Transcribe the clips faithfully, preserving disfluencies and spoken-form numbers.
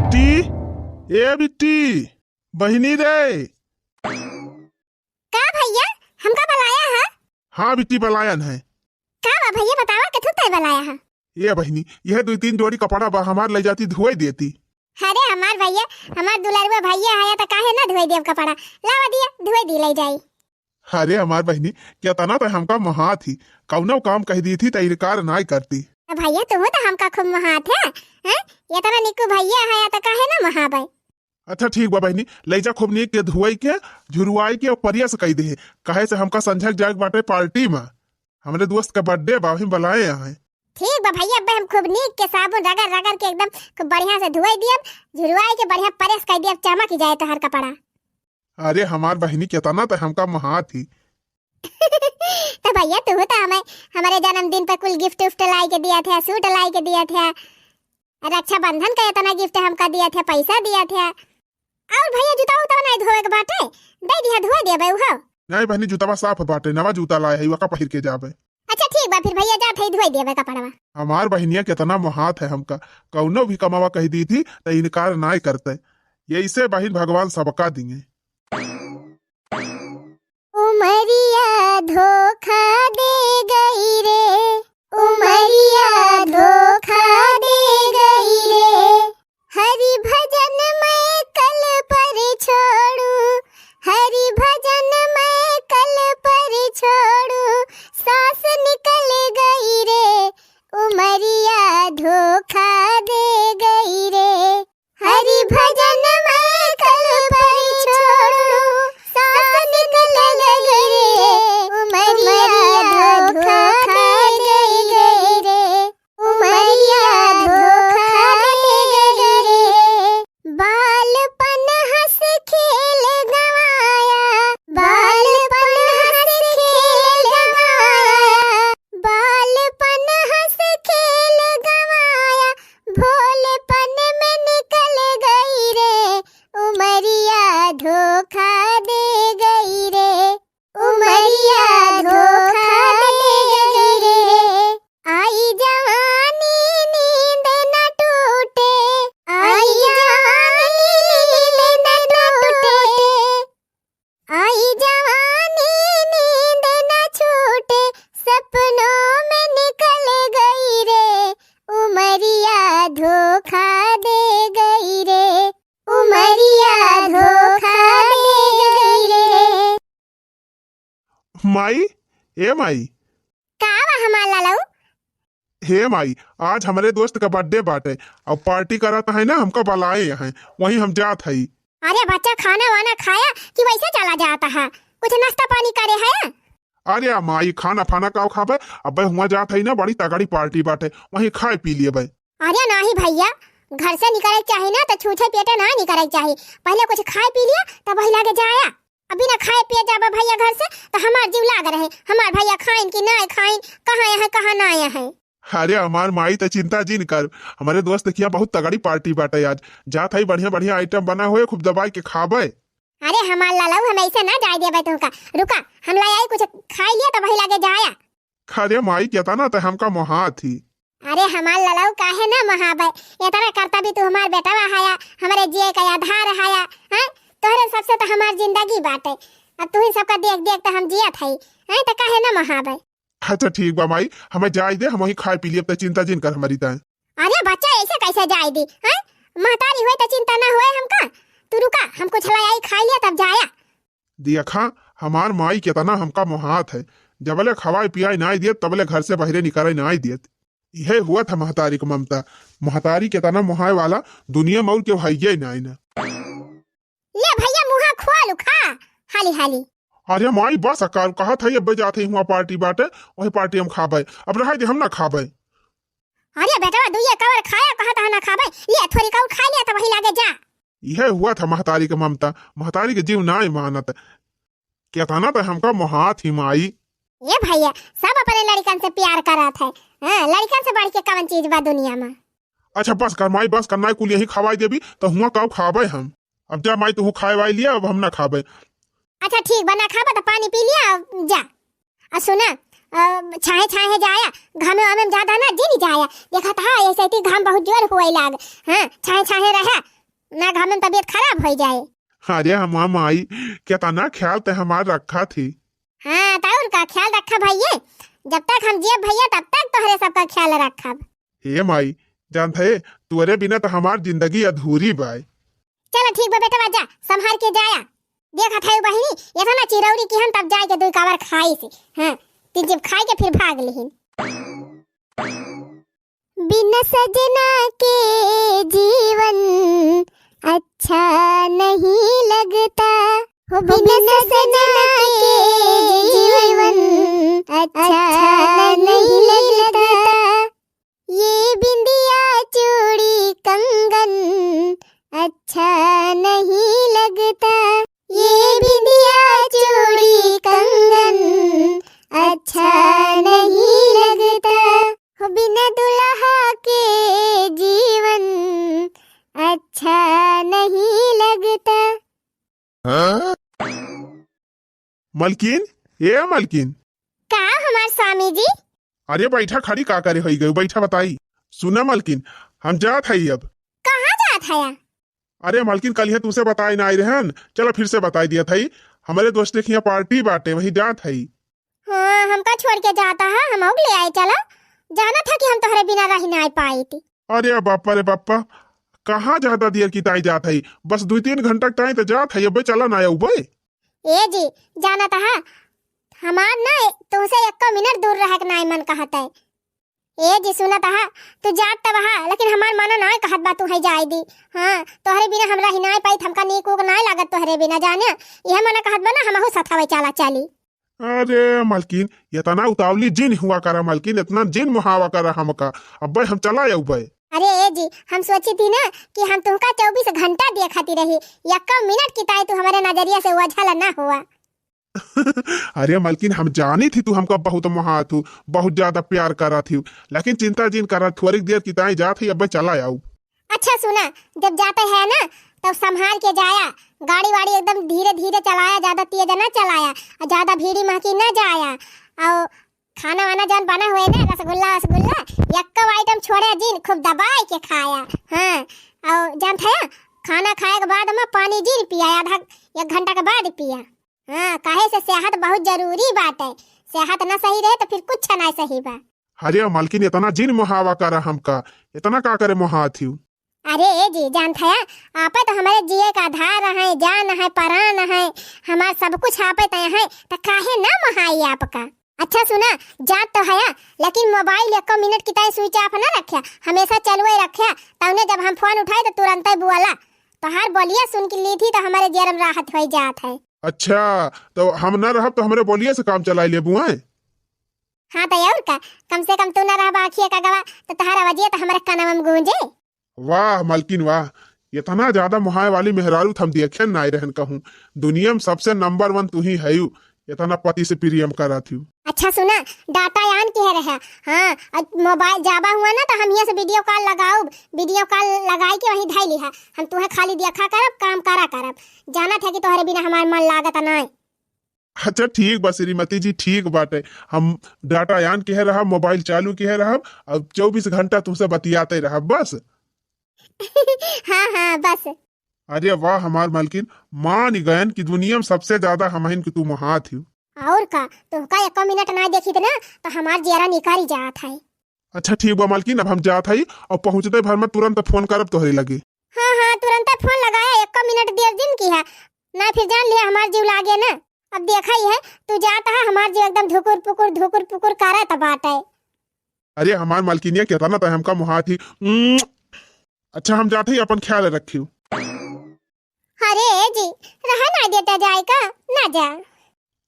बिट्टी, ए बिट्टी, बहिनी रे। का भइया, हमका बलाया है? हाँ बिट्टी, बलायन है। का बा भइया, बतावा, केथू तय बलाया है? ए बहिनी, यह दुइ तीन जोड़ी कपड़ा बा, हमार लइ जाती, धोए देती। अरे हमार भइया, हमार दुलरुआ भइया है, त काहे ना धोए देब कपड़ा? लावा दिया, धोए दी, लइ जाई। अरे हमार बहिनी, केतना त हमका मोहात ही, कउनो काम कहि दीथी त इनकार नाई करती। भइया, तुहू त हमका खूब मोहात है, हैं? एतना निकू भइया है, त काहे ना मोहाबे? अच्छा ठीक बा बहिनी, लइ जा खूब नीक के धुआई के, झुरवाई के अउर प्रेस कइ देहे, काहे से हमका संझक जाए के बाटे पार्टी में, हमरे दोस्त के birthday बा, वहीं बलाए हैं। ठीक बा भइया, अब्बे हम खूब नीक के साबुन रगड़ रगड़ के एकदम खूब बढ़िया से धुआई दियब, झुरवाई के बढ़िया प्रेस कइ दियब, चमक जाए तोहार कपड़ा। अरे हमार बहिनी, केतना त हमका मोहात ही। त भइया, तुहू त हमें, हमरे जन्मदिन पर कुल gift उफ्ट लाई के दिया थे, सूट लाई के दिया थे, रक्षाबंधन का एतना gift हमका दिया थे, पैसा दिया थे। अउर भइया, जूता उता नाई धोवे के बाटे, दइ दिया, धोए देबे उहो। नाई बहिनी, जूतावा साफ बाटे, नवा जूता लाए है, वका पहिर के जाबे। अच्छा ठीक बा, फिर भइया जात है, धोए देबे कपड़वा। हमार बहिनिया केतना मोहात है हमका, कउनो भी कमावा कहि दीथी त इनकार नाई करते। यइसे बहिन भगवान सबका दिए। उमरिया धोखा दे गई रे, उमरिया धोखा दे गई रे, हरि भजन मैं कल पर छोड़ू, हरि भजन मैं कल पर छोड़ू, साँस निकल गई रे, उमरिया धोखा दे गई रे। हरि भजन मैं कल पर छोड़ू, साँस निकल गई रे, उमरिया धोखा दे गई रे, उमरिया धोखा दे गई रे। बालपन हँस खेल गँवाया, बालपन हँस खेल गँवाया, बालपन हँस खेल गँवाया, भोलेपन में निकल गई रे, उमरिया धोखा दे गई रे, उमरिया धोखा दे गई रे। आई जवानी नींद न टूटे, आई जवानी नींद न टूटे, आई जवानी नींद न छूटे, सपनों में निकल गई रे, उमरिया धोखा दे गई रे, उमरिया धोखा दे गई रे। माई, ए माई। का बा हमार लालऊ? हे माई, आज हमरे दोस्त का birthday बाटे, अउर party करत है ना, हमका बलाए हैं, वहीं हम जात हई। अरे बच्चा, खाना वाना खाया कि वैसे चला जाता है? कुछ नाश्ता पानी करे है? अरे माई, खाना फाना का खाबे? अबे हुआं जात हई ना, बड़ी तगड़ी party बाटे, वहीं खाए पी लियबे। अरे नाही भइया, घर से निकरे के चाही ना, त छूछे पेटे ना निकरे के चाही। पहिले कुछ खाए पी लिया, तब वही लागे जाया। अब बिना खाए पिए जाबा भइया घर से, त हमार जीव लाग रहे, हमार भइया खाइन कि नाय खाइन, कहाँ है, कहाँ नाय है। अरे हमार माई, त चिंता जिन कर, हमरे दोस्त के यहाँ बहुत तगड़ी party बाटे आज। जात हई, बढ़िया बढ़िया item बना हुए, खूब दबाई के खाबे। अरे हमार लालऊ, हम ऐसे ना जाए देबे तुमका। रुका, हम लाई आई कुछ खाई लिया, तब वही लागे जाया। अरे माई, केतना त हमका मोहात ही। अरे हमार ललऊ, काहे ना मोहाबे? एतना करता भी तू हमार बेटवा हया, हमरे जिए का आधार हया, हैं? तोहरे सबसे त हमार जिंदगी बाटे। अब तू ही सबका देख देख त हम जियत हई, हैं? त काहे ना मोहाबे? अच्छा ठीक बा माई, हमें जाए दे, हम वहीं खाए पी लिए, अब त चिंता जिन कर हमारी ताए। अरे बच्चा, ऐसे कैसे जाए दी, हैं? महतारी होए त चिंता ना होए हमका। तू रुका, हम कुछ ले आई, खाई लिया, तब जाया। देखा, हमार माई केतना हमका मोहात है, जबले खवाए पियाए नाई दियत, तबले घर से बहरे निकले नाई दियत। इहे हुआ था महतारी क ममता। महतारी केतना मोहाए वाला दुनिया में और केहू हइये नाई ना। ले भइया, मुँहा खोल खा, हाली हाली। अरे माई, बस अकार, कहत है, अब्बे जात है, हुआं party बाटे, वही party हम खाबे। अब रहे दे, हम ना खाबे। अरे बेटवा, दुइये कवर खाया, कहत है ना खाबे, ले थोड़ी कऊ खा ले, तब वही लागे जा। इहे हुआ था महतारी क ममता, महतारी क जीव नाय मानत। केतना त हमका मोहात ही माई। ए भइया, सब अपने लड़िकन से प्यार करत है। हाँ, लड़िकन से बढ़ के कवन चीज बा दुनिया में? अच्छा बस कर माई, बस कर, नाय कुल यहीं खवाई देबी, त हुआं कऊ खाबे हम। अब जा माई, तू खाए वाई लिया, अब हम ना खाबे। अच्छा ठीक बा, ना खाबा त पानी पी लिया, जा। आ सुना, अ, छाहे छाहे जाया, घामे वामे में ज्यादा ना जिन जाया। देखत हा, ऐसे ही घाम बहुत जोर हुए लाग। हाँ, छाहे छाहे रहा, ना घामे में तबियत खराब होइ जाए। अरे हमार माई, केतना ख्याल ते हमार रखा थी। हाँ, त और का ख्याल रखा भइया, जब तक हम जियब भइया, तब तक तोहरे सबका ख्याल रखब। हे माई, जानत है, तोरे बिना त हमार जिंदगी अधूरी बाय। चला ठीक बा बेटवा, जा संभार के जाया। देखत है बहिनी, एतना चिरौरी किहन तब जाए के दुइ कावर खाई से। हाँ, तीन जीभ खाई के फिर भाग लिहिन। बिन सजना के जीवन अच्छा नहीं लगता, हो बिन सजना के जीवन अच्छा नहीं लगता। ये बिंदिया चूड़ी कंगन अच्छा नहीं लगता, ये बिंदिया चूड़ी कंगन अच्छा नहीं लगता, हो बिना दुल्हा के जीवन अच्छा नहीं लगता। हाँ? मलकिन, ए मलकिन। का हमार स्वामी जी? अरे बैठा, खड़ी का करे होई गई, बैठा बताई। सुना मलकिन, हम जात हई अब। कहाँ जात हया? अरे मलकिन, कलिहे तुमसे बताई ना आई रहन, चला फिर से बताई दिया थई। हमरे दोस्त के हियाँ पार्टी बाटे, वही जात हई। हाँ, हमका छोड़ के जाता है, हमहू के ले आए चला। जानत है कि हम तोहरे बिना रह नाई पाइत। अरे बापा रे बापा, कहाँ ज्यादा देर की ताई जात है, बस दुइ तीन घंटा के ताई तो जात है, अबे चला ना अउबे। ए जी, जानत है, हमार ना तुमसे एको मिनट दूर रहे के नाई मन कहत है। ए जी सुनत है, तू जात तब है, लेकिन हमार मन नाई कहत बा तू है जाए दी। हाँ, तोहरे बिना हम रह नाई पाइत, हमका नीक उक नाई लागत तोहरे बिना, जाने। यह मन कहत बा ना, हमहू सथावे चला चली। अरे मलकिन, एतना उतावली जिन हुआ करा मलकिन, एतना जिन मोहावा करा हमका। अब्बे हम चला अउबे। अरे ए जी, हम सोची थी ना कि हम तुमका चउबीस घंटा देखती रही, यक्का मिनट की ताई तू हमरे नजरिया से ओझल ना हुआ। अरे मलकिन, हम जानी थी तू हमका बहुत मोहात हू, बहुत ज्यादा प्यार करा थी, लेकिन चिंता जिन करा, थोड़ी देर की ताई जात ही, अब्बे चला अउब। अच्छा सुना, जब जाते है ना, तब संभाल के जाया, गाड़ी वाड़ी एकदम धीरे धीरे चलाया, ज्यादा तेज ना चलाया, और ज्यादा भीड़ी महकी ना जाया। और खाना वाना जौन बना हुए ना, रसगुल्ला वसगुल्ला, यक्को item छोड़े जिन, खूब दबाई के खाया। हाँ, और जानत है, खाना खाए के बाद में पानी जिन पिया, आधा एक घंटा के बाद पिया। हाँ, काहे से सेहत बहुत जरूरी बाटे, सेहत ना सही रहे तो फिर कुछ ना सही बा। अरे मलकिन, एतना जिन मोहावा करा हमका, एतना का करे मोहात हिउ? अरे ए जी, जानत है, आपे तो हमरे जिए का आधार है, जान है, परान है, हमार सब कुछ आपे तय है, त काहे ना मोहाई आपका? अच्छा सुना, जात तो हया, लेकिन mobile एको मिनट की ताई switch off ना रख्या, हमेशा चलुए रख्या, तउने जब हम phone उठाई तो तुरंते बोला। तोहार बोलिया सुन के ली थी तो हमरे जियरम राहत होइ जात है। अच्छा, तो हम ना रहब तो हमरे बोलिया से काम चलाई लेबू हैं? हाँ, तो और का, कम से कम तू ना रहबा आँखिए का गवा, तो तोहार आवाजिया तो हमरे कानवा में गूंजे। वाह मलकिन वाह, एतना ज्यादा मोहाए वाली मेहरारू त हम देखे नाई रहन कहूँ। दुनिया में सबसे number one तू ही हयू, एतना पति से प्रेम करत हिउ। अच्छा सुना, data on किहे रहा। हाँ, और mobile जाबा हुआ ना तो हम हियाँ से video call लगाउब, video call लगाई के वहीं धई लिहा। हम तुहे खाली देखा करब, काम करा करब। जानत है कि तोहरे बिना हमार मन लागत नाई। अच्छा ठीक बा श्रीमती जी, ठीक बाटे। हम data on किहे रहब, mobile चालू किहे रहब, अब चउबीस घंटा तुमसे बतियाते रहब बस। हाँ, हाँ, बस। अरे वाह हमार मलकिन, मान गयन कि दुनिया में सबसे ज्यादा हमहिन के तू मोहात हिउ। और का, तुहका एको मिनट ना देखित ना, तो हमार जियरा निकारी जात है। अच्छा ठीक बा मलकिन, अब हम जात हई और पहुँचते भर में तुरंत phone करब तोहरे लगे। हाँ, हाँ, तुरंते phone लगाया, एको मिनट देर जिन किहा, ना फिर जान लिहा हमार जीव लागे ना। अब देखा ही है, तू जात है, हमार जीव एकदम धुकुर पुकुर, धुकुर पुकुर करत बाटे। अरे हमार मलकिनिया, केतना तै हमका मोहात ही। उम्म। अच्छा हम जात हई, अपन ख्याल रखियो। अरे जी, रहा ना देता जाए का, ना जा।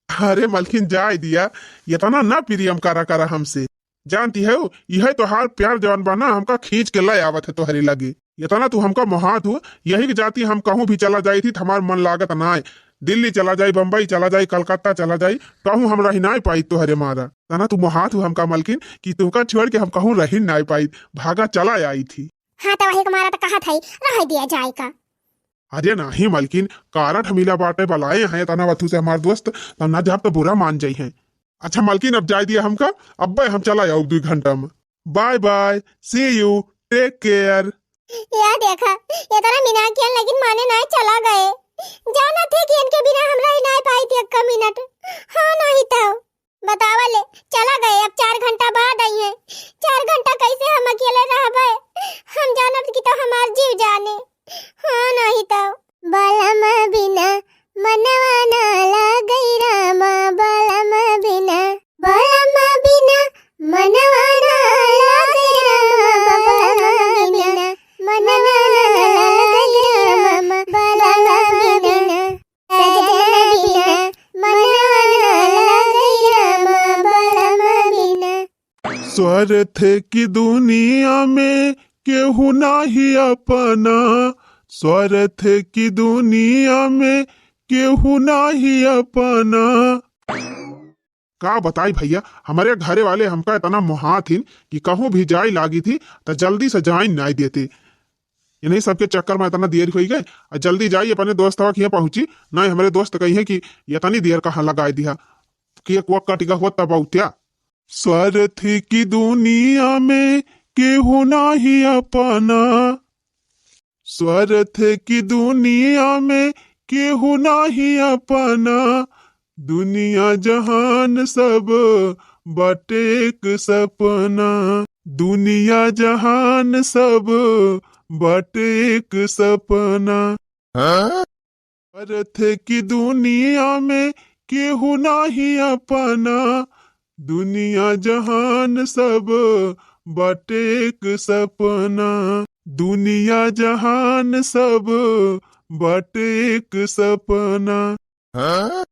अरे मलकिन जाए दिया, एतना ना प्रेम करा करा हमसे। जानती है, यह तोहार प्यार जवान बा ना, हमका खींच के ले आवत है तोहरे लगे। एतना तू हमका मोहात हो, यही के जाती हम कहूँ भी चला जाई थी, हमार मन लागत नाय। दिल्ली चला जाई, बम्बई चला जाई, कलकत्ता चला जाई, कहूँ हम रही नाय पाई तोहरे मारा। एतना तू मोहात हो हमका मलकिन कि तुहका छोड़ के हम कहूँ रही नाय पाई, भागा चला आई थी। हाँ, तो वही के मारा तो कहत है, रह दिया जाए का। अरे नाही मलकिन, कारठ मिला बाटे, बलाए हैं एतना वथु से हमार दोस्त, तब ना जाब तो बुरा मान जाई हैं। अच्छा मलकिन, अब जाए दिया हमका, अब्बे हम चला आउब दुई घंटा में। Bye bye, see you, take care। या देखा, इतना मिनाकियन लेकिन माने नाय चला गए। जाना थे कि इनके बिना हम रह नाय पाई थी एक मिनट। हाँ, नहीं तो बतावा ले, चला गए, अब चार घंटा बाद आई है। चार घंटा कैसे हम अकेले रहबे? हम जानत कि तो हमार जीव जाने। हाँ, नहीं तो। बलम बिना मनवा ना लागै रामा, बलम बिना, बलम बिना मनवा ना लागै रामा, बलम बिना मनवा ना लागै रामा, बलम बिना, सजना बिना मनवा ना लागै रामा, बलम बिना। स्वार्थ की दुनिया में केहू नाही अपना, स्वार्थ की दुनिया में केहू नाही अपना। का बताई भैया, हमरे घरे वाले हमका इतना मोहात हिन कि कहूँ भी जाए लागी थी त जल्दी से जाए नाई देते। इन्हीं सबके चक्कर में इतना देर होई गए, और जल्दी जाई अपने दोस्तवा के यहाँ पहुँची, नहीं हमरे दोस्त कही है कि इतनी देर कहाँ लगाए दिया, केक वक कट गया होत तब औत्या। स्वार्थ की दुनिया में केहू नाही अपना, स्वार्थ की दुनिया में केहू नाही अपना, दुनिया जहान सब बाटे एक सपना, दुनिया जहान सब बाटे एक सपना। हाँ? स्वार्थ की दुनिया में केहू नाही अपना, दुनिया जहान सब बाटे एक सपना, दुनिया जहान सब बाटे एक सपना। हाँ?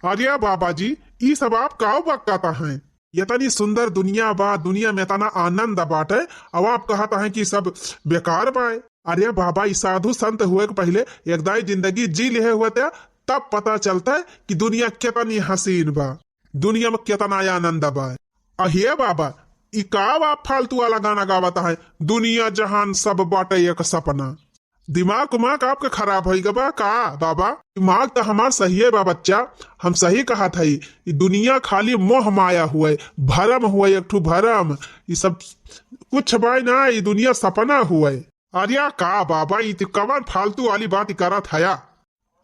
अरे बाबा जी, ई सब आप काव बकाता हैं? इतनी सुंदर दुनिया बा, दुनिया में इतना आनंद बाटे, अब आप कहता हैं कि सब बेकार बाए। अरे बाबा, ई साधु संत हुए के पहले एक दाई जिंदगी जी लिहे हुए थे, तब पता चलता है कि दुनिया कितनी हसीन बा, दुनिया में कितना आनंद बा। अहे बाबा, ई का आप फालतू वाला गाना गावत हैं, दुनिया जहान सब बाटे एक सपना? दिमाग उमाग आपके खराब होई गबा का बाबा? दिमाग तो हमार सही है बा बच्चा, हम सही कहत हई। ई दुनिया खाली मोह माया हुए, भरम हुए, एक ठो भरम। ई सब कुछ बाय ना, ई दुनिया सपना हुए। अरे का बाबा, ई तू कवन फालतू वाली बात करत हया?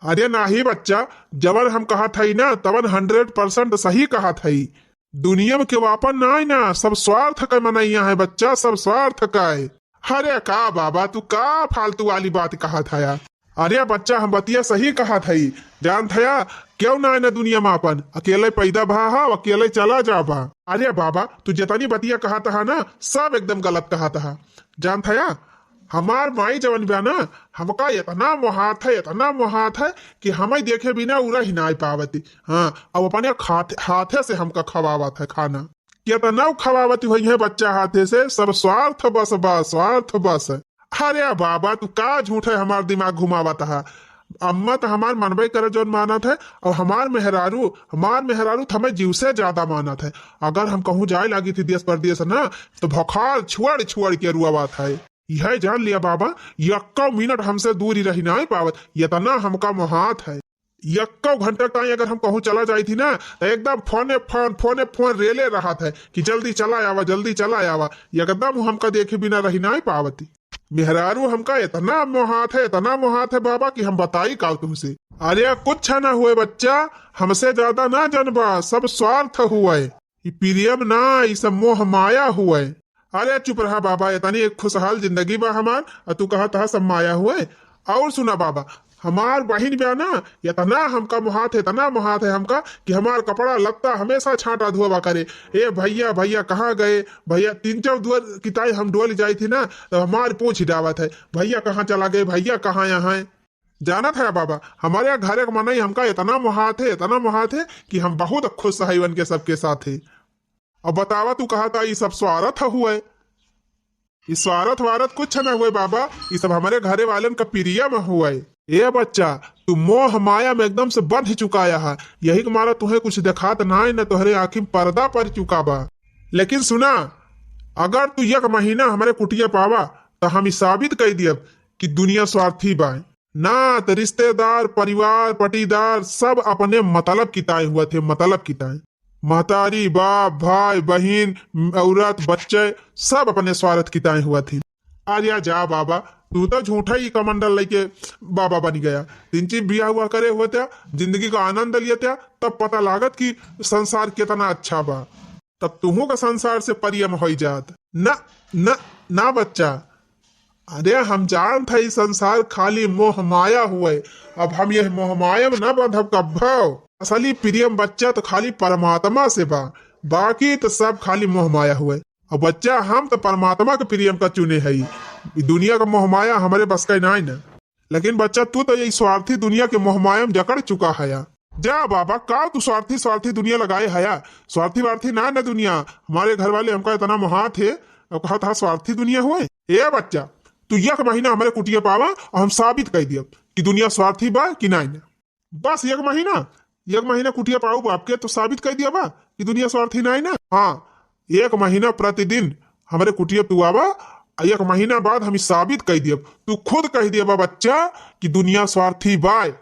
अरे नाही बच्चा, जवन हम कहत हई ना, तवन हंड्रेड परसेंट सही कहत हई। दुनिया में केहू आपन नाय ना, सब स्वार्थ के मनैया है बच्चा, सब स्वार्थ के। अरे का बाबा, तू का फालतू वाली बात कहत हया? अरे बच्चा, हम बतिया सही कहत हई। जानत हया, केहू नाय ना दुनिया में आपन, अकेले पैदा भा हा, अकेले चला जाबा। अरे बाबा, तू जितनी बतिया कहत हा ना, सब एकदम गलत कहत हा। जानत हया, हमार माई जवन बा ना, हमका इतना मोहात है, इतना मोहात है कि हमें देखे बिना उ रह नाय पावती। हाँ, अब अपने हाथ, हाथे से हमका खवावत है खाना। कितना खवावत हुई है बच्चा हाथे से, सब स्वार्थ बस बा, स्वार्थ बस। अरे बाबा, तू का झूठे हमार दिमाग घुमावत हा? अम्मा तो हमार मनबे करे जौन मानत है, और हमार मेहरारू, हमार मेहरारू तो हमें जीव से ज्यादा मानत है। अगर हम कहूँ जाए लागी थी देश परदेश ना, तो भखार छुअड़ छुअड़ के रुआवत है। यह जान लिया बाबा, यक्को मिनट हमसे दूरी रही नाय पावत, इतना हमका मोहात है। यक्को घंटा ताई अगर हम कहूँ चला जाई थी ना, तो एकदम फोने फोन, फोने फोन रेले रहत है कि जल्दी चला आवा, जल्दी चला आवा। एकदम हमका देखे बिना रही नाय पावती। मेहरारू हमका इतना मोहात है, इतना मोहात है बाबा कि हम बताई का तुमसे। अरे कुछ ना हुए बच्चा, हमसे ज्यादा ना जनबा, सब स्वार्थ हुए। ई प्रेम ना, ई सब मोह माया हुए। अरे चुप रहा बाबा, इतनी एक खुशहाल जिंदगी बा हमार, और तू कहत हा सब माया हुए। और सुना बाबा, हमार बहिन बा ना, इतना हमका मोहात है, इतना मोहात है हमका कि हमार कपड़ा लत्ता हमेशा छांटा धोवा करे। ए भैया, भैया कहाँ गए भैया? तीन चार दुआर किताई हम डोल जाई थी ना, तो हमार पूछ डावत है, भैया कहाँ चला गए, भैया कहाँ यहाँ है? जानत है बाबा, हमारे घर एक मनई हमका इतना मोहात है, इतना मोहात है कि हम बहुत खुश है उनके सबके साथ है। अब बतावा, तू कहत हा ई सब स्वार्थ हुए? ई स्वार्थ वारथ कुछ न हुए बाबा, ई सब हमारे घरे वालन का प्रेम हुए। ए बच्चा, तू मोह माया में एकदम से बंध चुका है, यही के मारा तुहे कुछ देखात नाय, न तोहरे आँखी में पर्दा पड़ चुका बा। लेकिन सुना, अगर तू एक महीना हमारे कुटिया पावा, तो हम ई साबित कर दियब कि दुनिया स्वार्थी बा। नात, रिश्तेदार, परिवार, पटीदार सब अपने मतलब किताए हुआ थे, मतलब किताए। महतारी, बाप, भाई, बहिन, औरत, बच्चे सब अपने स्वार्थ किताए हुआ थे। अरे जा बाबा, तू तो झूठा ही कमंडल लेके बाबा बन गया। तीन चीज बियाह हुआ करे होत्या, जिंदगी का आनंद लियत्या, तब पता लागत कि संसार कितना अच्छा बा। तब तुहू का संसार से परियम होई जात। ना, ना, ना बच्चा, अरे हम जानत हई संसार खाली मोह माया हुए। अब हम यह मोह माया में ना बंधब कब्बो। असली प्रियम बच्चा तो खाली परमात्मा से बा, बाकी तो सब खाली मोह माया हुए। अब बच्चा हम तो परमात्मा के प्रियम का चुने हई। ई दुनिया का मोह माया हमरे बस का नाई ना। लेकिन बच्चा तू तो यही स्वार्थी दुनिया के मोह माया में जकड़ चुका हया। जा बाबा, का तू स्वार्थी स्वार्थी दुनिया लगाए हया? स्वार्थी वार्थी ना ना दुनिया। हमारे घर वाले हमका इतना मोहात है, अब कहत हा स्वार्थी दुनिया हुए। ए बच्चा, तू एक महीना हमरे कुटिया पावा और हम साबित कर दियब कि दुनिया स्वार्थी बा कि नाई ना। बस एक महीना, एक महीना कुटिया पाऊ बाप के तो साबित कर दिया बा कि दुनिया स्वार्थी नाई ना। हाँ, एक महीना प्रतिदिन हमरे कुटिया पे आवा, आ एक महीना बाद हम ई साबित कर दियब। तू खुद कह दिया बा बच्चा कि दुनिया स्वार्थी बाय।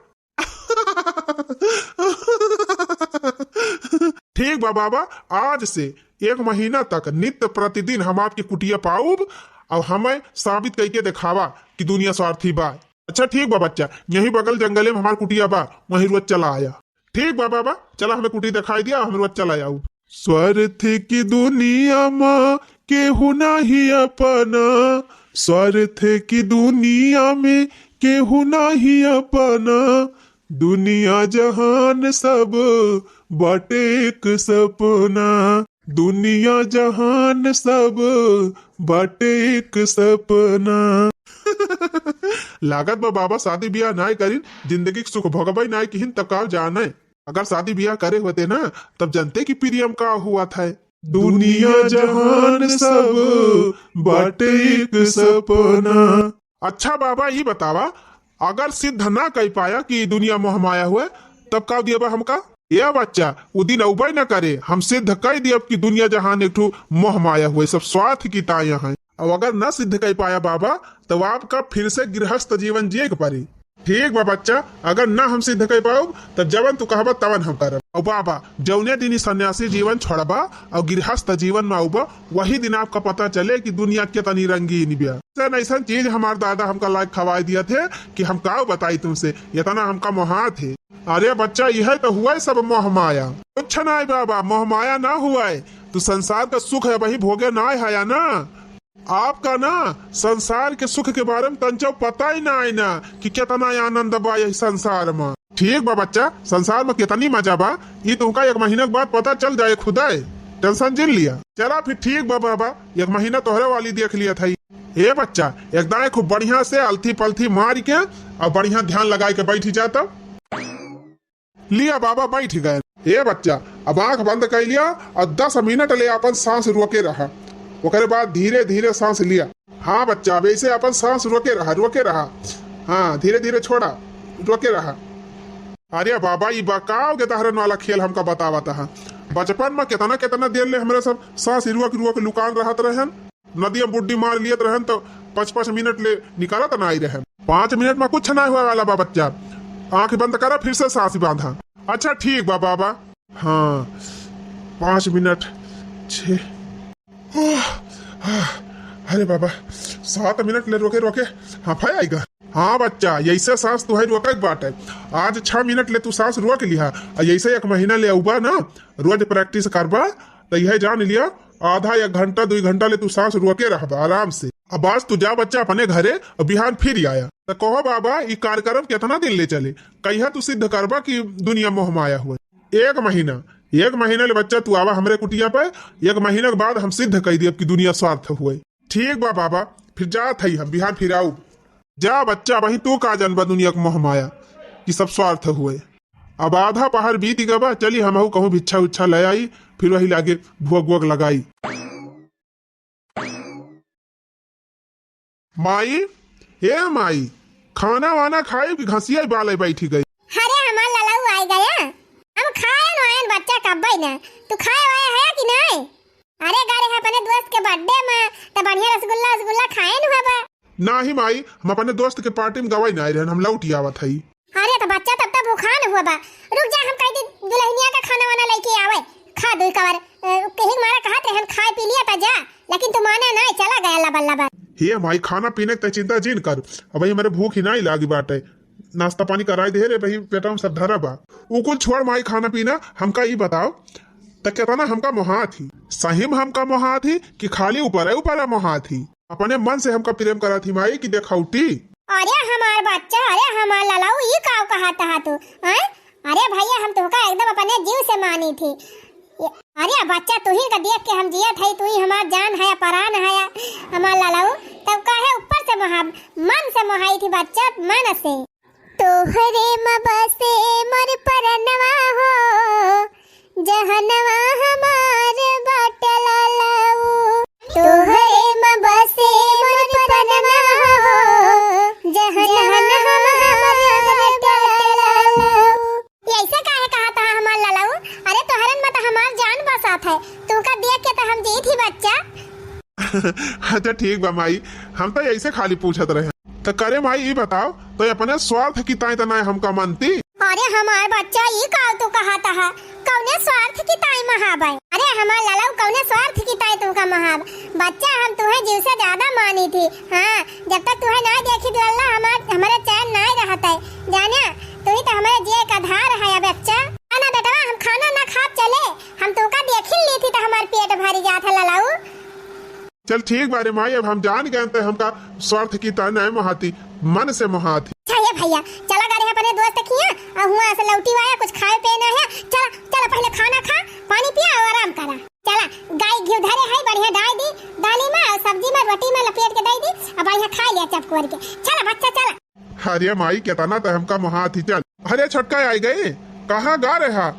ठीक बा बाबा, आज से एक महीना तक नित्य प्रतिदिन हम आपके कुटिया पाउब और हमें साबित करके दिखावा कि दुनिया स्वार्थी बा। अच्छा ठीक बा बच्चा, यही बगल जंगले में हमार कुटिया बा, वहीं रोज चला आया। ठीक बा बाबा, चला हमें कुटी दिखाई दिया, हम रोज चला आऊ। स्वार्थ की दुनिया में केहू नाही अपना, स्वार्थ की दुनिया में केहू नाही अपना, दुनिया जहान सब बाटे एक सपना, दुनिया जहान सब बाटे एक सपना। लागत बा बाबा शादी ब्याह नाय करिन, जिंदगी के सुख भोगबई नाय किहिन, तब का जाने। अगर शादी ब्याह करे होते ना, तब जनते कि प्रियम का हुआ था। दुनिया जहान सब बाटे एक सपना। अच्छा बाबा, ई बतावा, अगर सिद्ध ना कई पाया कि दुनिया मोह माया हुए, तब का दिया बा हमका? ए बच्चा, उ दिन अउबे न करे, हम सिद्ध कई दियब कि दुनिया जहान एक ठो मोह माया हुए, सब स्वार्थ की ताया हैं। और अगर न सिद्ध कई पाया बाबा, तब आपका फिर से गृहस्थ जीवन जिए के पड़ी। ठीक बा बच्चा, अगर ना हम सिद्ध कई पाउब, तब जवन तू कहबा तवन हम करब। और बाबा, जौने दिन ई सन्यासी जीवन छोड़बा और गृहस्थ जीवन में आउबा, वही दिन आपका पता चले कि दुनिया कितनी रंगीन बिया। ऐसन ऐसन चीज हमार दादा हमका लायक खवाई दिया थे कि हम का बताई तुमसे, इतना हमका मोहात है। अरे बच्चा, यह तो हुआ है सब मोह माया। कुछ नाई बाबा, मोह माया ना हुआ है। तू संसार का सुख है वही भोगे ना है या ना? आपका ना संसार के सुख के बारे में तंचो पता ही ना है ना कि कितना आनंद बा यही संसार में। ठीक बा बच्चा, संसार में कितनी मजा बा, ये तुमका एक महीना के बाद पता चल जाए खुदाए। टेंशन जिन लिया। चला फिर ठीक बा बाबा, एक महीना तोहरे वाली देख लिया था। ए बच्चा, एकदम खूब बढ़िया से अलथी पलथी मार के और बढ़िया ध्यान लगाए के बैठ जाता। लिया बाबा बैठ गए। ए बच्चा, अब आंख बंद कर लिया और दस मिनट ले अपन सांस रोके रहा, ओकरे बाद धीरे धीरे सांस लिया। हाँ बच्चा, अब ऐसे अपन सांस रोके रहा, रोके रहा। हाँ, धीरे धीरे छोड़ा, रोके रहा। अरे बाबा, ई बकाव के दहरन वाला खेल हमका बतावत है। बचपन में कितना कितना देर ले हमरे सब सांस रोक रोक लुकान रहत रहन। नदिया बुड्डी मार लियत रहन तो पाँच पाँच मिनट ले निकालत ना आई रहन। पाँच मिनट में कुछ ना हुआ वाला बा बच्चा। आंख बंद करा, फिर से सांस बांधा। अच्छा ठीक बा बाबा। हाँ, पाँच मिनट, छः, आह, आह, अरे बाबा, सात मिनट ले रोके रोके हाँ, फाय आएगा। हाँ बच्चा, यैसे सांस तुहे रोके के बाटे। आज छह मिनट ले तू सांस रोक लिहा, और यैसे एक महीना ले अउबा ना, रोज प्रैक्टिस करबा, तो यह जान लिया, आधा एक घंटा, दो घंटा ले तू सांस रोके रहबा आराम से। अब आज तू जा बच्चा अपने घरे, और बिहान फिर आया। तो कहो बाबा, ई कार्यक्रम कितना दिन ले चले? कहिया तू सिद्ध करबा कि दुनिया मोह माया हुए? एक महीना, एक महीना ले बच्चा तू आवा हमरे कुटिया पे, एक महीना के बाद हम सिद्ध कई दियब कि दुनिया स्वार्थ हुए। ठीक बा बाबा, फिर जात हई हम, बिहान फिर आऊ। जा बच्चा, वही तू का जानबा दुनिया के मोह माया कि सब स्वार्थ हुए। अब आधा पहर बीत गबा, चली हमहू कहूँ भिच्छा उच्छा ले आई, फिर वही लागे भुअक वुअक लगाई। माई, हे माई, खाना वाना खाई कि घसिया बाले बैठी गई? अरे हमार ललऊ आइ गया, हम खायन वायन बच्चा कब्बे न, तू खाए वाए है कि नहीं? अरे गए रहे अपने दोस्त के बर्थडे में, त बढ़िया रसगुल्ला रसगुल्ला खाए न हबा। नाही माई, हम अपने दोस्त के पार्टी में गवाई ना आए रहन, हम लौट आवत हई। अरे त बच्चा तब तक भूखान हुआ बा, रुक जा, हम कह दी दुल्हनिया का खाना वाना लेके आवे, खा दू कवर। अ, कहीं मारा कहत रहन खाए पी लिया त जा, लेकिन तू माने ना, चला गया लबर लबर। हे माई, खाना पीने के तै चिंता जिन कर, अबहीं हमरे भूख ही नाहीं लागी बाटे। नाश्ता पानी कराई दे रे, अबहीं पेटवा में सब धरा बा। उ कुल छोड़ माई, खाना पीना, हमका ई बताओ, त केतना हमका मोहात ही? सही में हमका मोहात ही कि खाली ऊपरे ऊपरे मोहात ही? अपने मन से हमका प्रेम करत ही माई कि देखौटी? अरे हमार बच्चा, अरे हमार ललऊ, ई काव कहत हा तू, हैं? अरे भइया, हम तुहका एकदम अपने जीव से मानी थी। ये, अरे बच्चा, तुही का देख के हम जियत हई, तुही हमार जान हया, परान हया, हमार ललऊ। तब काहे ऊपर से मोहा, मन से मोहाई थी बच्चा, मन से। तोहरे में बसे मोर परनवा हो, जहनवा हमार बाटे ललऊ। तोहरे में बसे मोर परनवा हो, जहनवा हमार बाटे ललऊ। ये ऐसे काहे कहत हा हमार ललऊ? अरे तोहरन में तो हमार जान बसात है, तुहका देख के तो हम जीत ही बच्चा। अच्छा ठीक बा माई, हम तो ऐसे खाली पूछत रहे। तो करे माई, ई बताओ, तो अपने स्वार्थ की ताई तो नाय हमका मानती? अरे हमार बच्चा, ई का तू कहत हा? कौने स्वार्थ की ताई महाब है? अरे हमार ललऊ, कौने स्वार्थ की ताई तुमका महाब? बच्चा, हम तुहे जीव से ज्यादा मानी थी। हाँ, जब तक तुहे नाय देखी दुलल्ला, हमार, हमारे चैन नाय रहत है। जाने, तू ही तो हमारे जिए का आधार है बच्चा। ना बेटवा, हम खाना ना खाब चले, हम तुमका देखी ली थी तो हमार पेट भरी जात है ललऊ। चल ठीक बा रे माई, अब हम जान गए त हमका स्वार्थ की ताई नाय मोहाती, मन से मोहाती। अच्छा ये भइया, चला गा रहे अपने दोस्त किया, और हुआ से लौटी वाया कुछ खाए पिए ना है। चला, चला पहले खाना खा, पानी पिया और आराम करा। चला, गाय घी धरे है, बढ़िया डाल दी दाली में और सब्जी में, रोटी में लपेट के दे दी, अब बढ़िया खा लिया चप करके। चला बच्चा, चला। अरे माई, केतना त हमका मोहात ही, चल। अरे छोटका, आई गए, कहाँ गा रहा?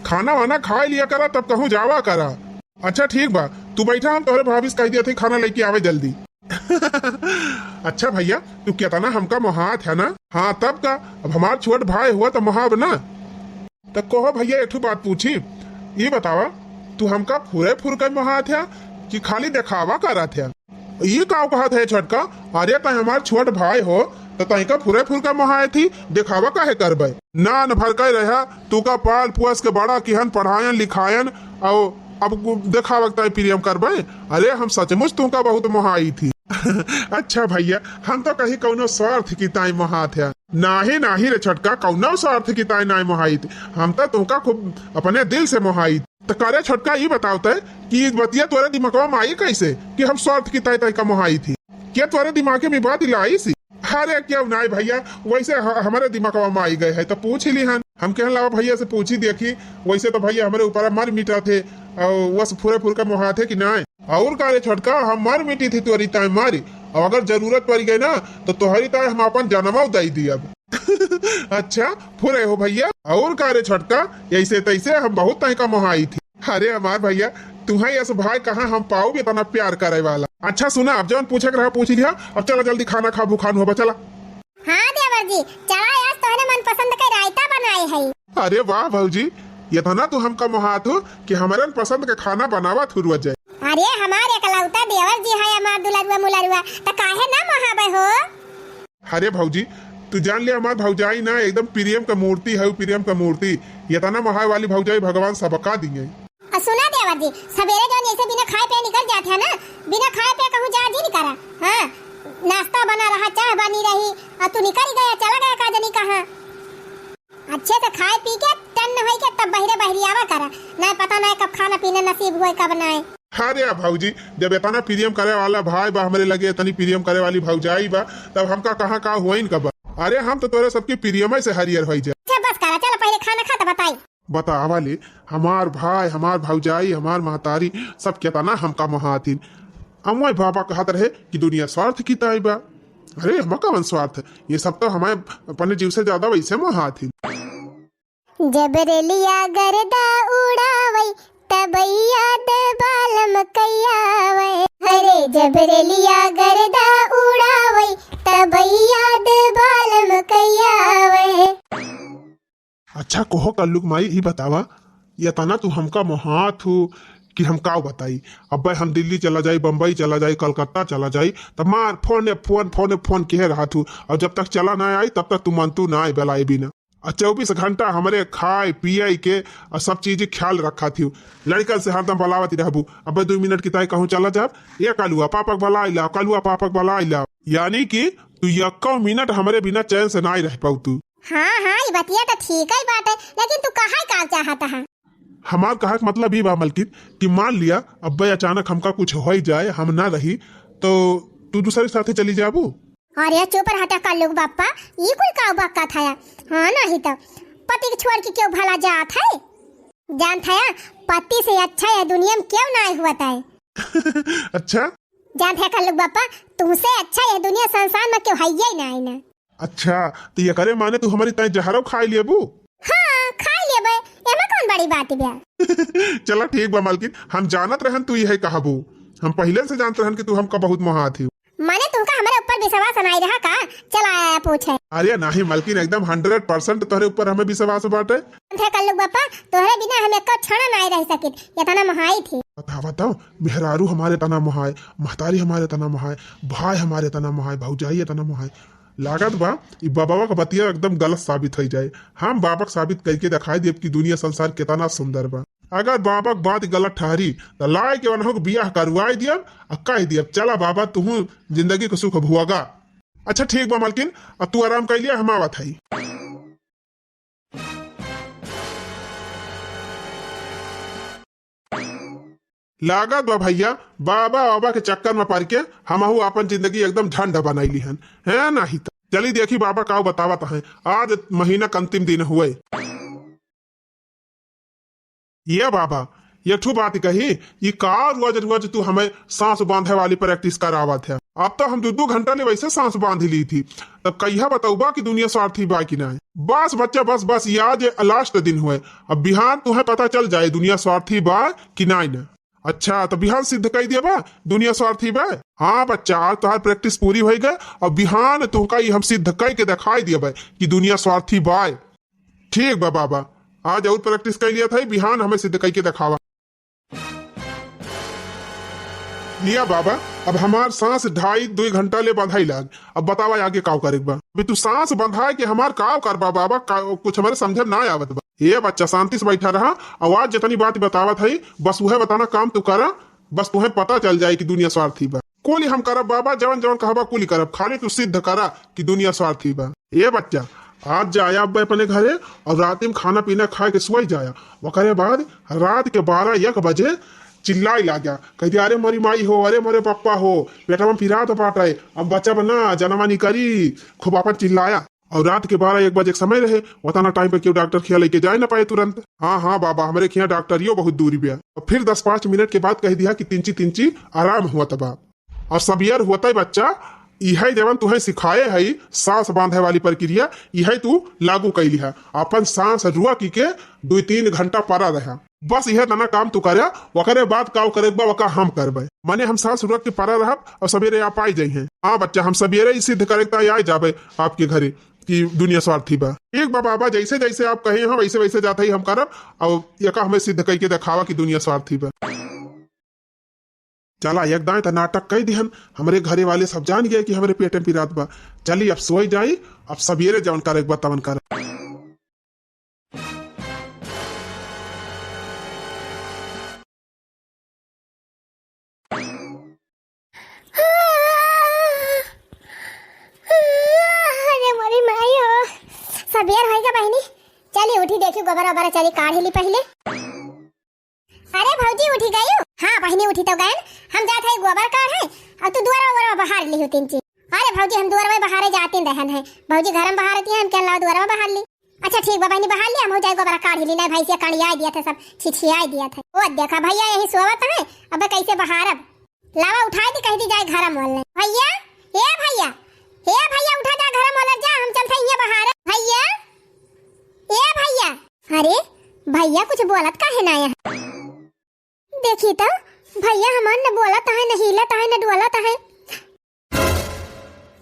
खाना वाना खा लिया करा, तब कहूँ जावा करा। अच्छा ठीक बा, तू बैठा, हम तोहरे भाभी से कह दिया थे खाना लेके आवे जल्दी। अच्छा भइया, तू केतना हमका मोहात है ना? हाँ तब का, अब हमार छोट भाई हुआ त मोहाब ना। त कहो भइया, एक ठो बात पूछी, ये बतावा, तू हमका फुरे फुर के मोहात है कि खाली देखावा करत है? ई का कहत है छोटका? अरे तै हमार छोट भाई हो, त तैका फुरे फुर के मोहाए थी, देखावा काहे करबे? नान भर के रहा, तू का पाल पुअस के बड़ा किहन, पढ़ायन लिखायन, और अब देखावा के तै प्रेम करबे? अरे हम सचमुच तू का बहुत मोहाई थी। अच्छा भइया, हम तो कहीं कौनो स्वार्थ की ताई मोहात है। नाही, नाही रे छोटका, कौनो स्वार्थ की ताई नाई मोहाई थी। हम तो तुमका खूब अपने दिल से मोहाई थी। त का रे छोटका, ई बताओ तै कि बतिया तोरे दिमागवा में आई कैसे कि हम स्वार्थ की ताई ताई का मोहाई थी? क्या तोरे दिमाग में बात लाइस? अरे क्यों नाई भइया, वैसे ह-, हमरे दिमागवा में आई गए है तो पूछ ही लिहन। हम कहन लावा भइया से पूछी देखी, वैसे तो भइया हमरे ऊपर मर मिटा थे और वस फुरे फुर का मोहात है कि नाई? और का रे छोटका, हम मर मिटी थी तोरी ताई मारी, और अगर जरूरत पड़ गई ना तो तोहरी ताई हम अपन जनमौ दे दियब। अच्छा, फुरे हो भइया। और का रे छोटका, ऐसे तैसे हम बहुत ताई का मोहाई थी। अरे हमार भइया, तुम्हें यस भाई कहाँ हम पाऊ भी इतना प्यार करे वाला। अच्छा सुना, अब जौन पूछे के रहा पूछ लिया, अब चला जल्दी खाना खा, भूखान हुआ बा, चला। हाँ देवर जी, चला आज तोहरे मन पसंद के रायता बनाए है। अरे वाह भौजी, इतना तू हमका मोहात हो कि हमरन पसंद के खाना बनावा थुरुआ जाए। अरे हमार एकलौता देवर जी है, हमार दुलरुआ मुलरुआ, त काहे ना मोहाबे हो? अरे भौजी, तू जान ले, हमार भौजाई ना एकदम प्रेम का मूर्ति है, प्रेम का मूर्ति। इतना मोहाए वाली भौजाई भगवान सबका दिए। और सुना देवर जी, सवेरे जौन ऐसे बिना खाए पे निकल जात है ना, बिना खाए पे कहूँ जा जी नहीं करा। हाँ, नाश्ता बना रहा, चाय बनी रही, और तू निकल गया, चला गया का जनी कहाँ। अच्छे से खाए पी के टन्न होई के तब बहिरे बहरी आवा करा, ना पता ना कब खाना पीना नसीब हुए कब ना। अरे भौजी, जब इतना प्रेम करे वाला भाई बा हमरे लगे, इतनी प्रेम करे वाली भौजाई बा, तब हमका कहाँ का हुआइन का बा। अरे हम तो तोरे सबके प्रेम से हरियर होई जाए। अच्छा बस करा, चल पहले खाना खा तो बताई। बतावा ले, हमार भाई, हमार भौजाई, हमार महतारी, सब केतना हमका मोहातिन। अमोय बाबा कहत रहे कि दुनिया स्वार्थ की ताई बा। अरे, हमा कवन स्वार्थ? ये सब तो हमारे अपने जीव से ज्यादा वैसे मोहातिन। जब रेलिया गर्दा उड़ावै, तब याद बालम कैया आवै। अरे, जब रेलिया गर्दा उड़ावै, तब याद बालम कैया आवै। अच्छा कहो कल्लू क माई, ई बतावा, इतना तू हमका मोहात हू कि हम का बताई? अब्बे हम दिल्ली चला जाई, बम्बई चला जाई, कलकत्ता चला जाई, त मार फोने फोन, फोने फोन किहे रहत हू, और जब तक चला ना आई, तब तक तू मन तू ना आई बेलाए बिना। और चउबीस घंटा हमरे खाए पिए के और सब चीज ख्याल रखा थी। लड़कन से हरदम बलावत रहबू, अब दुइ मिनट की ताई कहूँ चला जाब, "ए कलुआ पापक बलाई लाव, कलुआ पापक बलाई लाव।" यानी कि तू यक्को मिनट हमरे बिना चैन से नाई रह पाऊ तू। हाँ, हाँ, ई बतिया तो ठीक ही बात है, लेकिन तू कहा का चाहत है? हमार कहा के मतलब ई बा मलकिन कि मान लिया अब्बे अचानक हमका कुछ हो ही जाए, हम ना रही, तो तू दूसरे के साथे चली जाबू? अरे चुप रह त कल्लू के बप्पा, ई कुल का बक्का था? हाँ, नहीं तो पति के छोड़ के क्यों भला जात है? जानत है, पति से अच्छा ये दुनिया में क्यों ना हुआ था। अच्छा? जानत है कल्लू के बप्पा, तुमसे अच्छा ये दुनिया संसार में क्यों है ही ना, ना। अच्छा, तो ये करे माने तू हमारी ताई जहरो खाई लेबू? हाँ, खाई लेबे, एमा कौन बड़ी बात बा? चला ठीक बा मलकिन, हम जानत रहन तू यही कहबू। हम पहिले से जानत रहन कि तू हमका बहुत मोहात ही। माने तुमका हमारे ऊपर विश्वास नाई रहा का? चला आया पूछे। अरे नाही मलकिन, एकदम हंड्रेड परसेंट तोहरे ऊपर हमें विश्वास बाटे। थे कल्लू बप्पा, तोहरे बिना हम एक क्षण नाई रह सकित, इतना मोहाई थी। बतावा तो, मेहरारू हमारे तना मोहाय, महतारी हमारे तना मोहाय, भाई हमारे तना मोहाय, भौजाई तना मोहाय। लागत बा, ई बाबा का बतिया एकदम गलत साबित हो जाए। हम बाबा के साबित करके दिखाई देब कि दुनिया संसार कितना सुंदर बा। अगर बाबा के बात गलत ठहरी, त लाए के उन्हों के बियाह करवाई दियब, आ कह दियब, "चला बाबा, तुहू जिंदगी के सुख भोगा।" अच्छा ठीक बा मलकिन, अब तू आराम कर लिया, हम आवत हई। लागत बा भैया, बाबा बाबा के चक्कर में पड़ के हमहू आपन जिंदगी एकदम झंड बनाई लिहन, है नाही त। चली देखी बाबा का बतावत है, आज महीना के अंतिम दिन हुए। ये बाबा, ये ठू बात कही, ई का रोज रोज तू हमें सांस बांधे वाली प्रैक्टिस करावत है? अब तो हम दो दो घंटा ले वैसे सांस बांध ली थी, तब कहिया बतौबा कि दुनिया स्वार्थी बा कि नहीं? बस बच्चा, बस, बस, ये आज लास्ट दिन हुए। अब बिहान तुम्हें पता चल जाए दुनिया स्वार्थी बा कि नहीं ना। अच्छा, तो बिहान सिद्ध कर देबा दुनिया स्वार्थी बा? हाँ बच्चा, आज तोहार प्रैक्टिस पूरी होई गए और बिहान तुमका ई हम सिद्ध कर के दिखाई देबे कि दुनिया स्वार्थी बा। ठीक बा बाबा, आज और प्रैक्टिस कर लिया था, बिहान हमें सिद्ध करके दिखावा। लिया बाबा, अब हमार सांस ढाई दुई घंटा ले बंधाई लाग। अब बतावा आगे काव करे के बा? अभी तू सांस बंधाए के हमार काव करबा बाबा, का, कुछ हमारे समझे में ना आवत बा। ए बच्चा, शांति से बैठा रहा। और आज जितनी बात बतावत है, बस वह बताना काम तू करा, बस तुम्हें पता चल जाए कि दुनिया स्वार्थी बा। कुल हम करब बाबा, जवन जवन कहबा कुल करब, खाली तू सिद्ध करा कि दुनिया स्वार्थी बा। ए बच्चा, आज जाया अब अपने घरे और रात में खाना पीना खाए के सोई जाया। ओकरे बाद रात के बारह एक बजे चिल्लाई लाग्या, कह दिया, "अरे मोरी माई हो, अरे मोरे पप्पा हो, पेटवा में पिरात बाटे, अब बचब ना, जनवा निकरी।" खूब आपन चिल्लाया। और रात के बारह एक बजे के समय रहे, उतना टाइम पे क्यों डॉक्टर खिया लेके जाए ना पाए तुरंत। हाँ, हाँ बाबा, हमरे खिया डॉक्टरियो बहुत दूरी बा। और फिर दस पाँच मिनट के बाद कह दिया कि तिंची तिंची आराम हुआ तबा। और सबियर होते बच्चा, इहे जवन तुहे सिखाए हई सांस बांधे वाली प्रक्रिया, इहे तू लागू कैली है। अपन सांस रुआ की के दुई तीन घंटा परा रहा। बस इहे तना काम तू करे, ओकरे बाद का करे बा, ओका हम करबे। माने हम सांस रुआ के परा रहब और सवेरे आप आई जाइहे। हाँ बच्चा, हम सवेरे ही सिद्ध करे ता आई जाबे आपके घरे कि दुनिया स्वार्थी बा। एक बा बाबा, जैसे जैसे आप कहे हैं वैसे वैसे जाते ही हम करब और एका हमें सिद्ध करके दिखावा कि दुनिया स्वार्थी बा। चला, एक दाएं त नाटक कई दिहन, हमरे घरे वाले सब जान गए कि हमरे पेट में पिरात बा। चली, अब सोई जाई, अब सवेरे जवन करे के बा तवन करे। अरे मोरी माई हो, सबेर होई गा बहिनी, चली उठी, देखी गोबर ओबर चली काढ़ ली पहिले। अरे भौजी, उठी गयू? हाँ बहिनी, उठी तो गयन। हम जात है गोबर काढ़े, और तू दुआरा उआरा बहार लिहू तिंची। अरे भौजी, हम दुआरा बहारे जाते रहन है, भौजी घर में बहारती है, हम क्या लाओ दुआरा बहार ली। अच्छा ठीक बा बहिनी, बहार ली, हम हो जाए गोबर काढ़ ली, नहीं भैंसिया कड़िया दिया था, सब छिछिया दिया था। ओ देखा भैया यही सोवत है, अब कैसे बहारब? लावा उठाई दी, कह दी जाए घर में बोलने। भैया, ए भैया, ए भैया उठा जा घर में बोलत जा, हम चलते हैं बहारे। भैया, ए भैया। अरे भैया कुछ बोलत काहे ना है? देखी तो भैया हमार न बोलत है, न हिलत है, न डोलत है।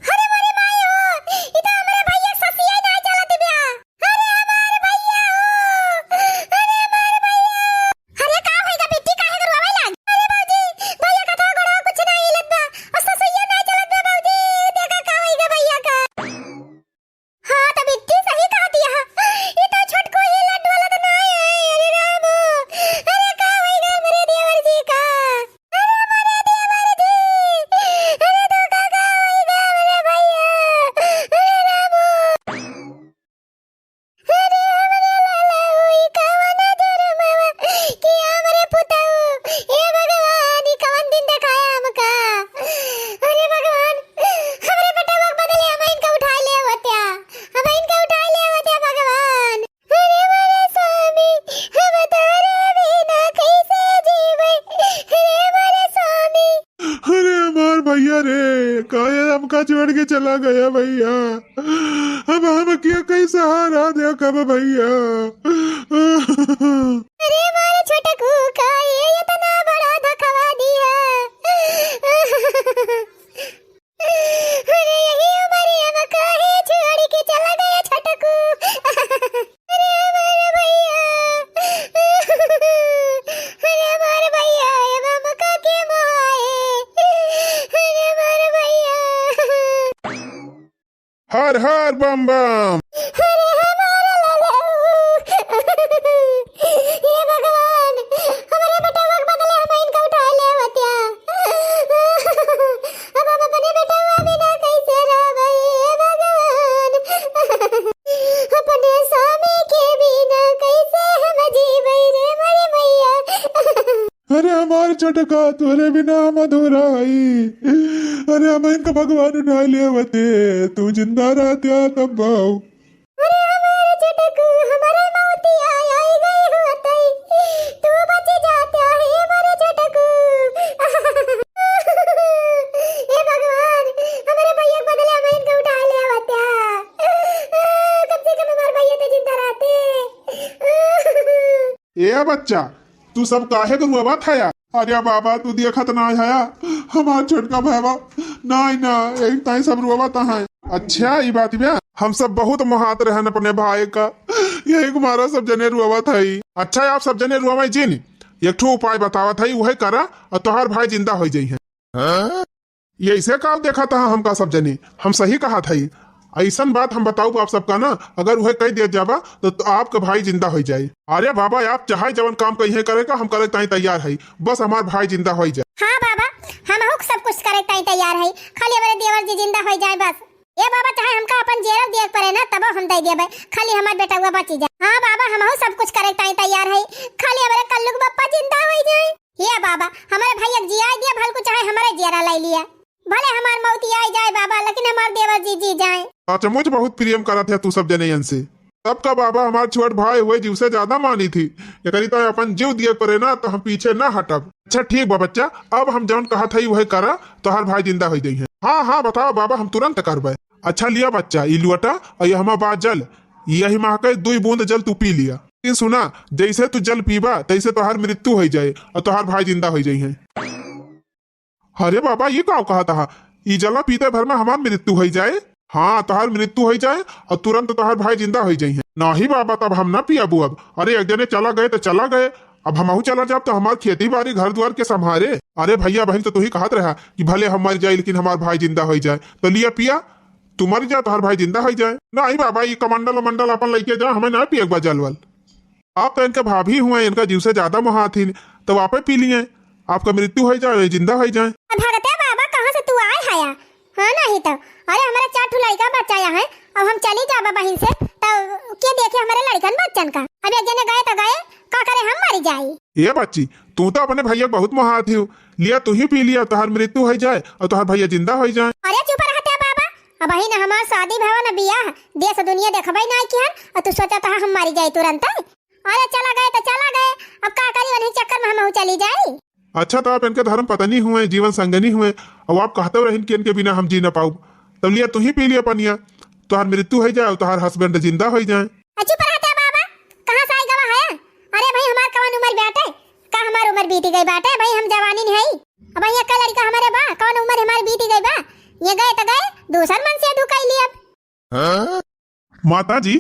अरे मोरे माई हो, ई तो हमरे भैया ससिया ना चलत बा। अरे हमार भैया हो, अरे हमार भैया। अरे का होई गा बिट्टी, काहे के रोवे लाग? अरे भौजी, भैया का तो गोड़वा कुछ ना हिलत बा, और ससुइया ना चलत बा भौजी, देखा का होई गा भैया का। हाँ, तो बिट्टी सही कहा दिया है। छोड़ के चला गया भैया। अब हम क्या कहीं सहारा देखब भैया। अरे मारे छोटकू, का ये इतना बड़ा धोखा दिया? अरे यही उमरिया में काहे छोड़ के चला गया छोटकू? अरे हमारे भैया, अरे हमारे भैया, ये बाबा का के माए, अरे हमारे भैया। हर हर बम बम। अरे हमारा लाला, हे भगवान, हमरे बेटवा के बदले हम इनका उठा ले आवत्या। अब हम अपने बेटवा बिना कैसे रहबै, हे भगवान? अपने स्वामी के बिना कैसे हम जीबै रे मोरे मैया? अरे हमार छोटका, तोरे बिना हम अधूरा हई। अरे हम इनका भगवान उठा ले आवते, तू जिंदा रहत्या तब बाऊ। अरे हमार छोटकू, हमारे मौतिया आई गई होतई, तू बच जात्या हे मोरे छोटकू। हे भगवान, हमारे भैया के बदले हम इनका उठा ले आवत्या। कम से कम हमार भैया तो जिंदा रहते। ए बच्चा, तू सब काहे के रोवत हया? अरे बाबा, तू देखत ना हया, हमार छोटका भैया, नाहीं ना, यही ताई सब रोवत हैं। अच्छा, ई बात बा, हम सब बहुत मोहात रहन अपने भाई का, यही के मारा सब जने रोवत हई। अच्छा, आप सब जने रोवै जिन, एक ठो उपाय बतावत हई, उहे करा और तोहार भाई जिंदा होइ जइहैं। हाँ? ये ऐसे का देखत हा हमका सब जने? हम सही कहत हई। ऐसन बात हम बताउब आप सबका ना, अगर उहे कहि देत जाबा तो, तो आपके भाई जिंदा होइ जाए। अरे बाबा, आप चाहे जवन काम कहिए करे का, हम करे ताई तैयार हई, बस हमार भाई जिंदा होइ जाए। हाँ बाबा, हमहू सब कुछ करे ताई तैयार हई, खाली हमरे देवर जी जिंदा होइ जाए बस। ए बाबा, चाहे हमका अपन जेरो दिए के पड़े ना, तबो हम दे देबे, खाली हमार बेटवा बची जाए। हाँ बाबा, हमहू सब कुछ करे ताई तैयार हई, खाली हमरे कल्लू के बप्पा जिंदा होइ जाए। हे बाबा, हमरे भैया के जियाए दिया, भलकू चाहे हमरे जियरा लै लिया। भले हमार मौत आई जाए बाबा, लेकिन हमार देवर जी जी जाए। सचमुच बहुत प्रेम करत है तू सब जने इनसे। सबका बाबा हमार छोट भाई हुए जीव से ज्यादा मानी थी। एकरी तो अपन जीव दिए पड़े ना तो हम पीछे ना हटब। अच्छा ठीक बा बच्चा, अब हम जौन कहत हई वही करा, तोहार भाई जिंदा होइ जइहैं। हाँ हाँ बताओ बाबा, हम तुरंत करबे। अच्छा लिया बच्चा, ई लोटा और ये हमार बा जल, यही माँ के दुई बूंद जल तू पी लिया। लेकिन सुना, जैसे तू जल पीबा तैसे तोहार मृत्यु होइ जाए और तोहार भाई जिंदा होइ जइहैं। अरे बाबा, ई का कहत हा? ई जला पीते भर में हमार मृत्यु होइ जाए? हाँ, तोहार मृत्यु होइ जाए और तुरंत तोहार भाई जिंदा होइ जइहैं। नाहीं बाबा, तब हम ना पियबू अब। अरे एक जने चला गए तो चला गए, अब हमहू चला जाब तो हमार खेती बारी घर द्वार के संभारे। अरे भैया बहिन, तो तू ही कहत रहा कि भले हम मर जाए लेकिन हमार भाई जिंदा होइ जाए। तो लिया पिया, तू मर जा, तोहार भाई जिंदा होइ जाए। नाहीं बाबा, ई कमंडल उमंडल अपन लइके जा, हमें ना पिए के बा जल वल। आप तो इनके भाभी हुए, इनका जीव से ज्यादा मोहात ही, तो आपे पी लिए, आपका मृत्यु होइ जाए, जिंदा होइ जाए। अब भगते बाबा, कहाँ से तू आए हया? हाँ, नाहीं तो, अरे, हमारे चार ठो लड़का बच्चा है, अब हम चली जाबा बहिन से, तो के देखे हमारे लड़कन बच्चन का? अब एक जने गए तो गए, का करे, हम मरी जाई। ए बच्ची, तू तो अपने भैया के बहुत मोहात ही हो, लिया तू ही पी लिया, तोहार मृत्यु होइ जाए और तोहार भैया जिंदा होइ जाए। अरे चुप रहते बाबा, अबहिं न हमार शादी भवा न बियाह, देश दुनिया देखबे नाहीं किहन, और तू सोचत हा हम मरी जाई तुरंत? अरे चला गए तो चला गए, अब का करी, उन्हीं चक्कर में हमहू चली जाई। अच्छा तो आप इनके धर्म पत्नी हुए, जीवन संगनी हुए, और आप कहते रहिन कि इनके बिना हम जी न पाउब, तब लिया तू ही पी लिया पनिया, तोहार मृत्यु होइ जाए और तोहार husband जिंदा होइ जाए। अच्छी पर हत्या बाबा, कहाँ से आई गवा है? अरे भाई हमार कवन उम्र बाटे, का हमार उम्र बीती गई बाटे भाई, हम जवानी नहीं है। अब ये का लड़का हमारे बा, कवन उम्र हमारी बीती गई बा, ये गए तो गए, दूसर मन से ढुकाई लिया। माता जी,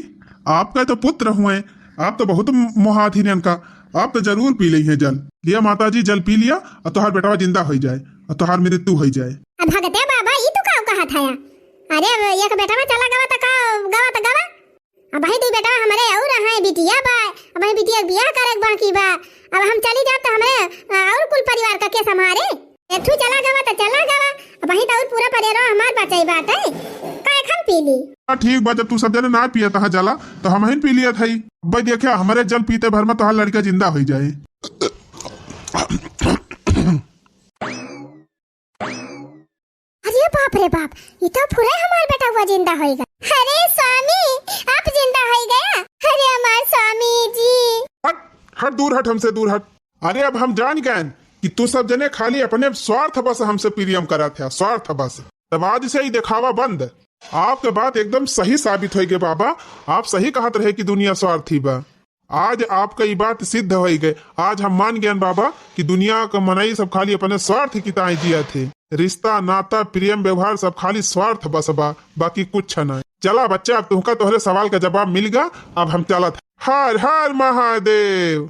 आपका तो पुत्र हुए, आप तो बहुत मोहात ही इनका, आप तो जरूर पी लेइहैं जल। लिया माता जी, जल पी लिया, और तोहार बेटवा जिंदा होइ जाए, और तोहार मृत्यु होइ जाए। अब भगते बाबा, ई तू का कहत हया? अरे, अब एक बेटवा चला गवा त का, गवा त गवा। अबहीं दुई बेटवा हमरे और हैं, बिटिया बा, अबहीं बिटिया के बियाह करे के बाकी बा। अब हम चली जाब त हमरे, अ, और कुल परिवार का के संभारे? एक ठू चला गवा त चला गवा, अबहीं त और पूरा परिवार हमार बचाई बाटे, का एक हम पी ली? हाँ, ठीक बा, जब तू सब जने ना पियत हा जला, तो हमहिन पी लियत हई। अब्बे देखिया, हमरे जल पीते भर में तोहार लड़का जिंदा होइ जाए। अरे बाप रे बाप, ई तो पूरा हमार बेटवा जिंदा होइ गया। अरे स्वामी, आप जिंदा होइ गया। अरे हमार स्वामी जी। हट, हट, दूर हट, हमसे दूर हट। अरे अब हम जान गए कि तू सब जने खाली अपने स्वार्थ बस हमसे प्रेम करत है, स्वार्थ बस। तब आज से ई देखावा बंद। आपके बात एकदम सही साबित होइ गए बाबा। आप सही कहत रहे कि दुनिया स्वार्थी बा। आज आपका ई बात सिद्ध होइ गए। आज हम मान गएन बाबा कि दुनिया क मनई सब खाली अपने स्वार्थ की ताईं जियत हे। रिश्ता नाता प्रेम व्यवहार सब खाली स्वार्थ बस बा, बाकी कुछ नहीं। चला बच्चा, अब तुहका तोहरे सवाल का जवाब मिल गा। अब हम चलत। हर हर महादेव।